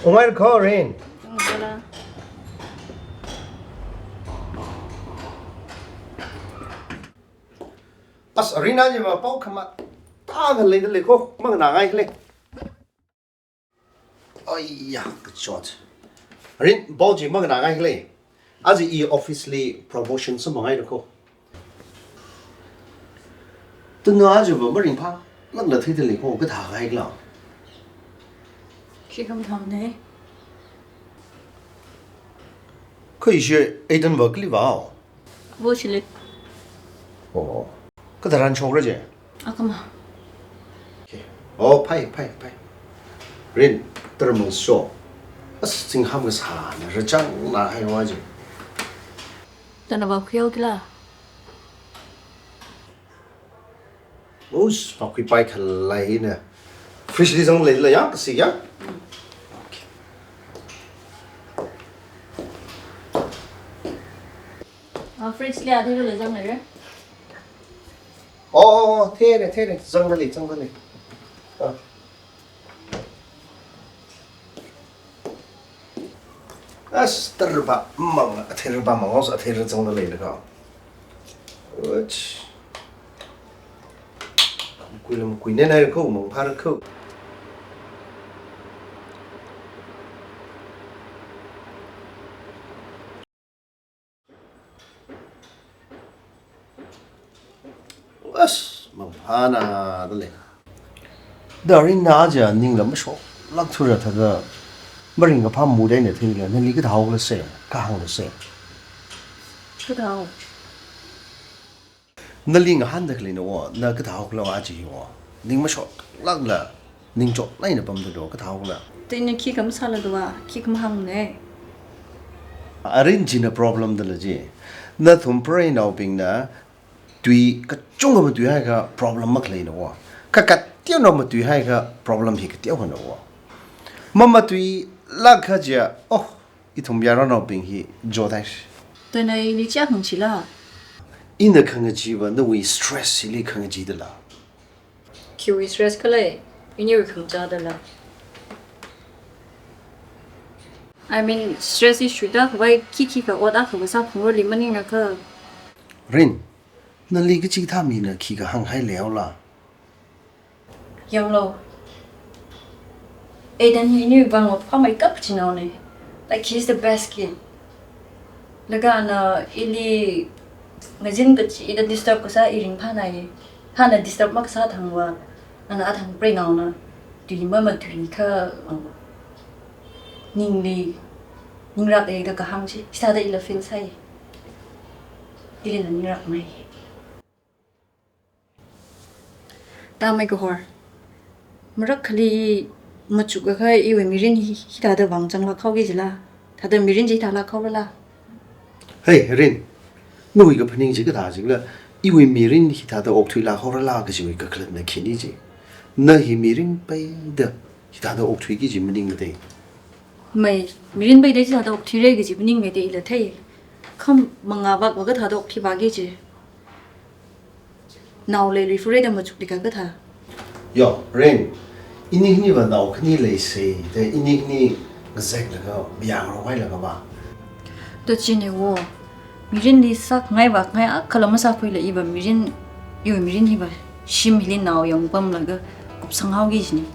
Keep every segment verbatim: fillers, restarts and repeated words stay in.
Ungairakho, Rin. Ungala. As, Rin aja mapao khamathā khalei da leikho, manganāngai khalei. Aiya, kachot. Rin, pao chi manganāngai khalei. Aja i office li promotion samphanghaira kho. Tuna aja va maringphālākla theida leikho, kathā haikhala. Khi khamathāne. Kha ishi Aiden va kali vāo? Vo chili. Oh. Katharan shokra je? Akhama. Okay. Oh, phai, phai, phai. Rin, tara mangso. As, zingham kasāna rāchang na haiwa je. Tana va khuihaokila. Us, va khuipai khalei na. Fridge li zangda leila ya, kasi ya. Ah, fridge li athei lei zangda lei. Oh, oh, oh, thei re, thei re, zangda lei, zangda lei. Ah. As, tara va mang, athei va mang, as, athei zangda leilakha. Uch. Kuilam kuinenai kho, mangphāra kho. As, mangphāna da lei. Da Rin na aja ningla mashoklākthura thāda maringkaphā mood eina theila, nali kathāhaokhala se, kahāngla se. Kathāhao. Nali ngahānda khalei na wo, na kathāhaokhala aja hi wo. Ning mashoklākla, ningchot eina pamda lo, kathāhaokhala. Tui na khi khamasāla do va, khi khamahāngne. Arin china problem da la ji. Nathum preinaobingna tui kachungkha matuihaiakha problem makhalei na wo. Kha kateonao matuihaiakha problem hi kateokha na wo. Mamatuilāk kaja, oh, ithum yaronnaobing hi jothai. Tui na ili chi khangachila. Ina khangachee va nawui stress hili khangachee da la. Khiwui stress khala, iniwui khangachā da la. I mean, stress issue da, why khi khikha ot akha va sāphalungra li maningakha. Rin, nali kachikathā mina khikha hānghai leihaola. Yanglu. Aiden hi iniwui vang va phāmeikap kachinaone. Like, he's the best kid. Laga ana ili ngazin kachi ida disturb kasā i ringphānai. Ana disturb makasā thangva, ana athang preinaona. Tui mamatuikha, um, ningli, ningrak e da kahāng chi. Hithāda ila feel sāi. Ilila ningrakmei. Tamei kahor. Marak khali machukakha iwui mirin hi, hithāda vāngchanglāk haoki jila. Thāda mirin chi hithālāk haorala. Hey, Rin. Nawui kaphaning chi kathā jikla, iwui mirin hithāda okthuilāk haorala kajiwui kakhalatna khini ji. Na hi mirin peida hithāda okthuiki ji maningla de. Mei, mirin peida hithāda okthuira kaji maningmei de ila thei. Kha mangā vak va kathāda okthuivāki ji. Nao leiluifure da machuklikha kathā. Yo, Rin, ini khani va nao khani leisei, da ini khani ngazeklaga, mayāngarok hailaga va. Da chine wo, mirinli sākhangai vākhangai akhala masākhuila iva mirin, iwui mirin hiva shim hili nao yangpamlaga kupsang haoki jine.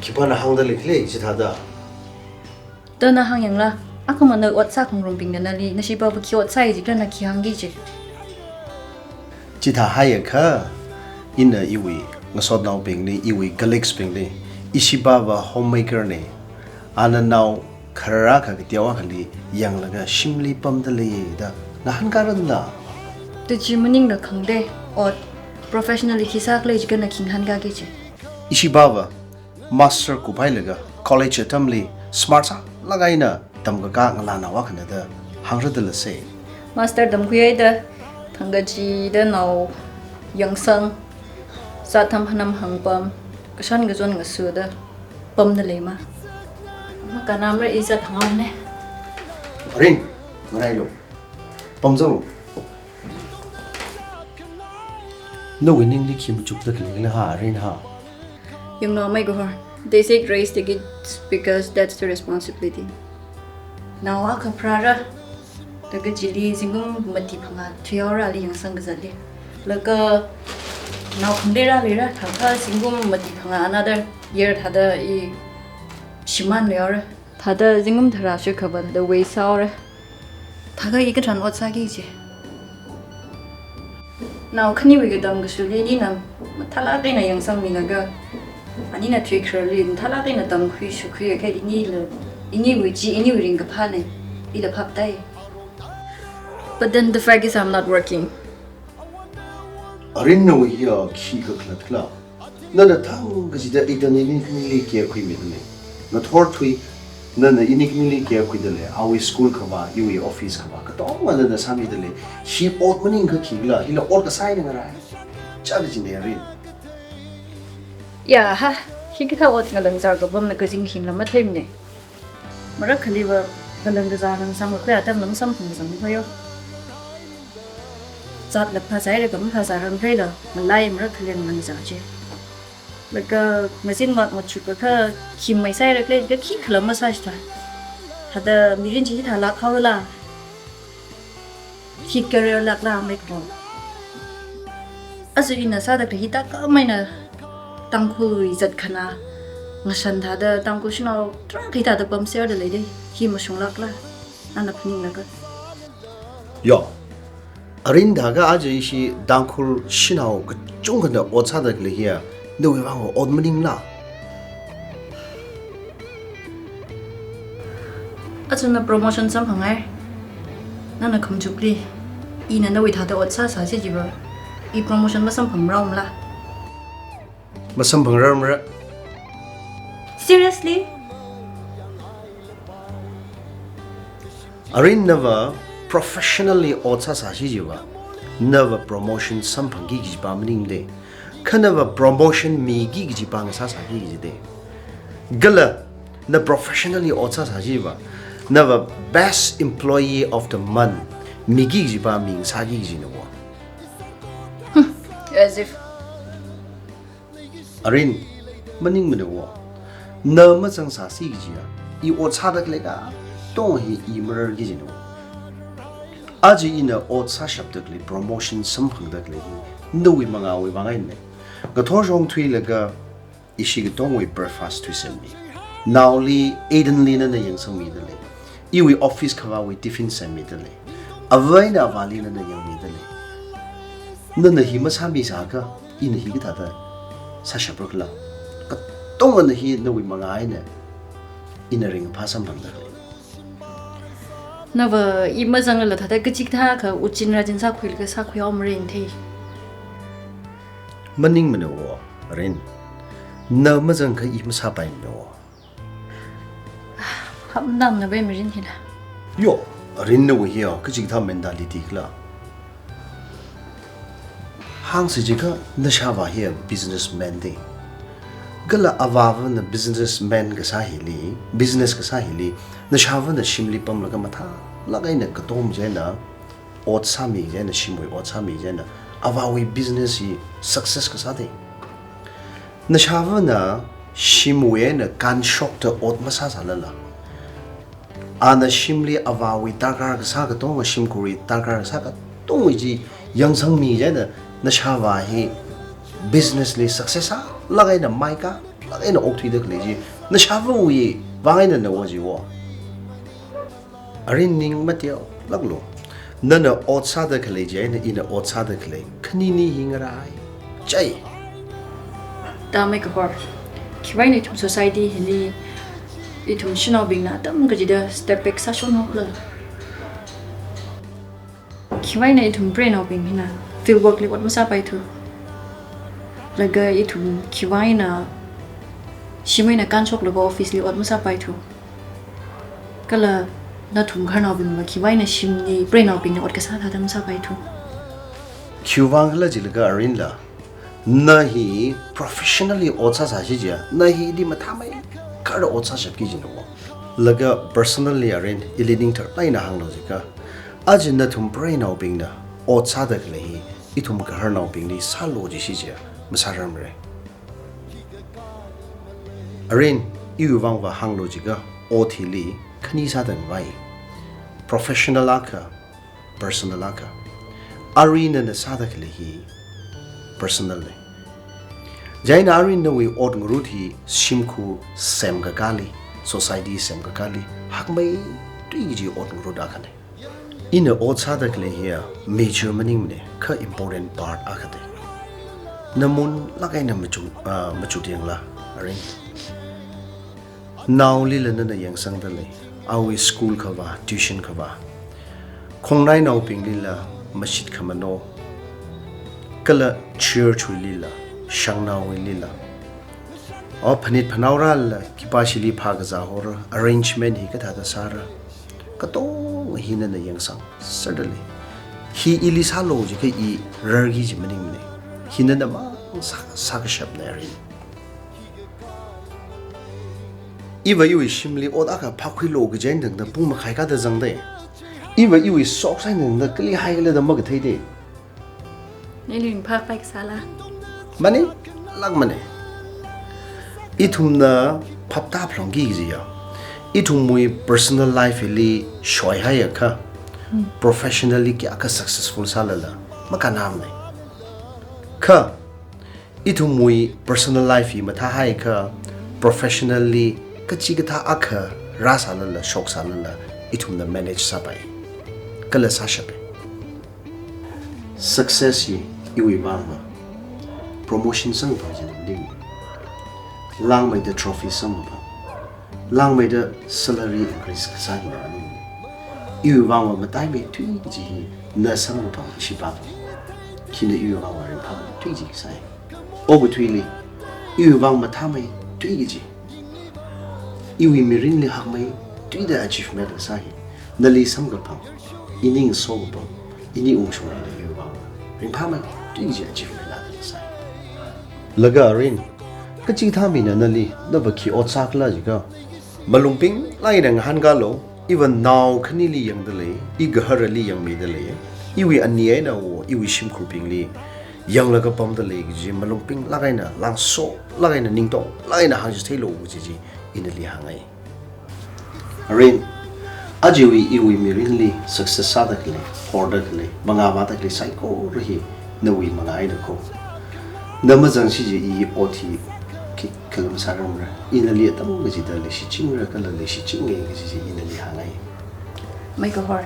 Khipāna hāngda leikhala chithāda. Da na hāngyangla, akhama na ot sākhangarumbingna nali, nashibava khi ot sāi jikhala na khi hāngki ji. Chithā haiakha, ina iwui ngasotnaobingli, iwui colleaguesbingli, ishibava homemaker ne, ana nao kharā akha kateo akhali yanglaga shimli pamda lei da ngahānkaranla. Da chi maningla khangde, ot professionally khi sākhala jikhala na khi ngahānkaki ji. Ishibava master kuphailaga college atamli smart sālāk eina tamkaka ngalānao akhana da hāngra da la se. Master tamkhuihaida, thangkachida nao yangsang, sātham hanam hāngpam, kashan kachon ngasoda pamda leima. Makanamra i zat hāngaone. Rin, ngarailu. Pamzanglu. Nawui ningli khi machukda khaleila ha, Rin ha. Yanglu mei kahor. They said raise the kids because that's the responsibility. Nao akha pharāra. Laga chili zingkum mati phangā thuihaora ali yangsang kazatli. Laga nao khangateira leira, thākha zingkum mati phangā another year thāda i shimān leihaora. Thāda zingkum tharā shikha va thāda waste sāhaora. Thākha i katharan ot sāki kaji. Nao khaniwui katam kashuli inina mathālāk eina yangsangmilaga, anina thuikhararli mathālāk eina tamkhui shukhui akha inila, iniwui chi, iniwui ringkaphāna, ila phaptāi. But then the fact is I'm not working. Arin, nawui hiya khi kakhalat khala? Nana thang kachida ithum ini khanili care khuimidalei. Ngathor thui, nana ini khanili care khuidalei. Awui school khavā, iwui office khavā, katonga nana sāmidalei. Hi ot maningakha khikhala, hila ot kasā eina ngarai. Chā kajina Arin. Ya ha, hikathā ot ngalāngzar kapamna kazing himla matheimana. Marakhali va ngalāng kazā ngasāmkakhui atamla masamphang kazang khoyo. Zatla phāsāra kha maphāsāranglala, ngalei marakhali ngalāng kazā chi. Laga ngazin mak machuka kha khi maisāra khalei kha khikhala masāshita. Thāda mirin chi hithālāk haolala. Hi career lākla maikho. Aja ina sāda khalei hi thākhamei eina Tangkhulwui zatkhanā ngashan thāda Tangkhul shanao tarākha hithāda pamserda leidei, hi mashunglākla, nana phaninglaga. Yo, Arin, thākha aja ishi Tangkhul shanao kachungkhana ot sāda khalei hiya, nawui vang ot maningla? Aja na promotion samphanghai. Nana khamachukli, ina nawui thāda ot sāsāsi jiva, i promotion masamphangrar mala? Masamphangrarmara. Seriously? Arin, nava professionally ot sāsāsi jiva, nava promotion samphangki kajipa maningdei. Kha nava promotion miki kajipa ngasāsāki kajidei. Kala na professionally ot sāsāsi jiva, nava best employee of the month miki kajipa mi ngasāki kajina wo. As if. Arin, maningmana wo. Na mazangsāsi kajiya, i ot sāda khalei katonga hi i mararki kajina wo. Aja ina ot sāshapda khalei, promotion samphangda khalei hi nawui mangāwui vang eina. Ngathor shong thuilaga ishi katongawui breakfast thuisemmi. Naoli, Aidenli nana yangsangmidalei. Iwui office khavāwui tiffin semmidalei. Ava eina avāli nana yangmidalei. Nana hi masāmisāakha, ina hi kathāda sāshapra khala? Katongana hi nawui mangā eina ina ringphā samphangda khalei. Nava i mazanglala thāda kachikathākha uchin rajin sākhuilaga sākhuihaomarei thei. Maningmana wo, Arin. Na mazangakha i masāpaimana wo. Hapnamna bai mirin hila. Yo, Arin, nawui hiya kachikathā mentality khala? Hāngsi jiakha nashāvā hiya businessman dei. Kala avāvana businessman kasā hili, business kasā hili, nashāvana shimli pamlaga mathālāk eina katom chieina ot sāmi chieina, shimwui ot sāmi chieina, avāwui business hi success kasā dei. Nashāvana shimwui eina kanshokta ot masāsālala, ana shimli avāwui darkar kasā katonga, shimkhurwui darkar kasā katongawui chi yangsangmi chieina, nashāvā hi business li success sālāk eina, maikālāk eina okthuida khalei chi nashāvāwui vang einana wo ji wo. Arin, ning mateolāklu. Nana ot sāda khalei chieina ina ot sāda khalei khanini hi ngaraichai. Tamei kahor. Khiwuivang ithum society hili ithum shanaobingna atam kachida step back sāshon haokhala? Khiwuivang ithum preinaobing hina field work li ot masāpaithu? Laga ithum khiwuivang shim eina kanshoklaga office li ot masāpaithu? Kala nathum gahar naobingva khiwuivang shimli preinaobingna ot kasā thāda masāpaithu? Khiwuivang khala jilaga Arinla, na hi professionally ot sāsāsi jiya, na hili mathāmeikharda ot sāshapki kajina wo. Laga personally Arin, ili ningtharlāk eina hānglu jiakha, aja nathum preinaobingna ot sāda khalei hi ithum gahar naobingli sālu jisi jiya, masārarmarei. Arin, iwui vangva hānglu jiakha, ot hili khani sāda ngavai. Professional akha, personal akha. Arui nana sāda khalei hi personal ne. Chieina arui nawui ot ngarut hi shimkhur semkakāli, society semkakāli, hakmeithui kaji ot ngarut akha ne. Ina ot sāda khalei hiya major maningmane, kha important part akha te. Na munlāk eina machu, ah, machut yanglu, arin. Naolila nana yangsangda lei, awui school khavā, tuition khavā. Khongnainaobinglila mashit khamano. Kala church wuilila, shangnaowuilila. O phanit phanao rālala, khipāshili phākazā hora, arrangement hi kathāda sāra. Katonga hi nana yangsangserda lei. Hi ili sālu jiakha i rarki kaji maningmane. Hi nana mang sā, sākashapne arin. Iva iwui shimli ot akha phākhuilu kaji eina tangda pung makhai kāda zangde. Iva iwui socks eina tangda kali haikhala da makatheide. Nali ringphāpai kasāla. Maningmane, lākmane. Ithumna phaptā phalungki kajiya, ithumwui personal life hili shoihaiakha, Hmm. professionally kayākha successful sālala, makannamane. Kha, ithumwui personal life hi mathāhaiakha, professionally kachikathā akha rāsālala, shoksālala, ithumna manage sāpai. Kala sāshape. Success hi iwui vangva promotion samkaphang china maning. Langmeida trophy samkaphang. Langmeida salary increase kasā hi maning. Iwui vangva mataimeithui kaji hi na samkaphang ishi pāva. Hina iwui vangva ringphāmeithui kaji kasā hi. Okathuili, iwui vang mathāmeithui kaji, iwui mirinli hakmeithuida achievement kasā hi nali samkaphang, ini ngasokaphang, ini ungshung eina iwui vang ringphāmeithui kaji achievement akha kasā hi. Laga arin, kachikathā mina nali, nava khi ot sākhala jiakha, malung pinglāk eina ngahānkālu, iva nao khanili yangda lei, igaharali yangmida lei, iwui ani eina o, iwui shimkhurbingli yanglaga pamda lei kaji malung pinglāk eina, langsolāk eina, ningtonglāk eina hāngchitheilu kaji chi ina nali hāngngai. Arin, ajawui iwui mirinli success sāda khalei, horda khalei, mangā vāda khalei saikora hi nawui mangā eina ko. Na mazangsi kaji i ot hi khikhala masārarmara. Ina nali atam kachida leishichingra kala leishichinge kaji chi ina nali hāngngai. Mai kahor,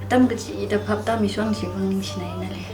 atam kachida phaptāmi shong shivang ningshinai nali.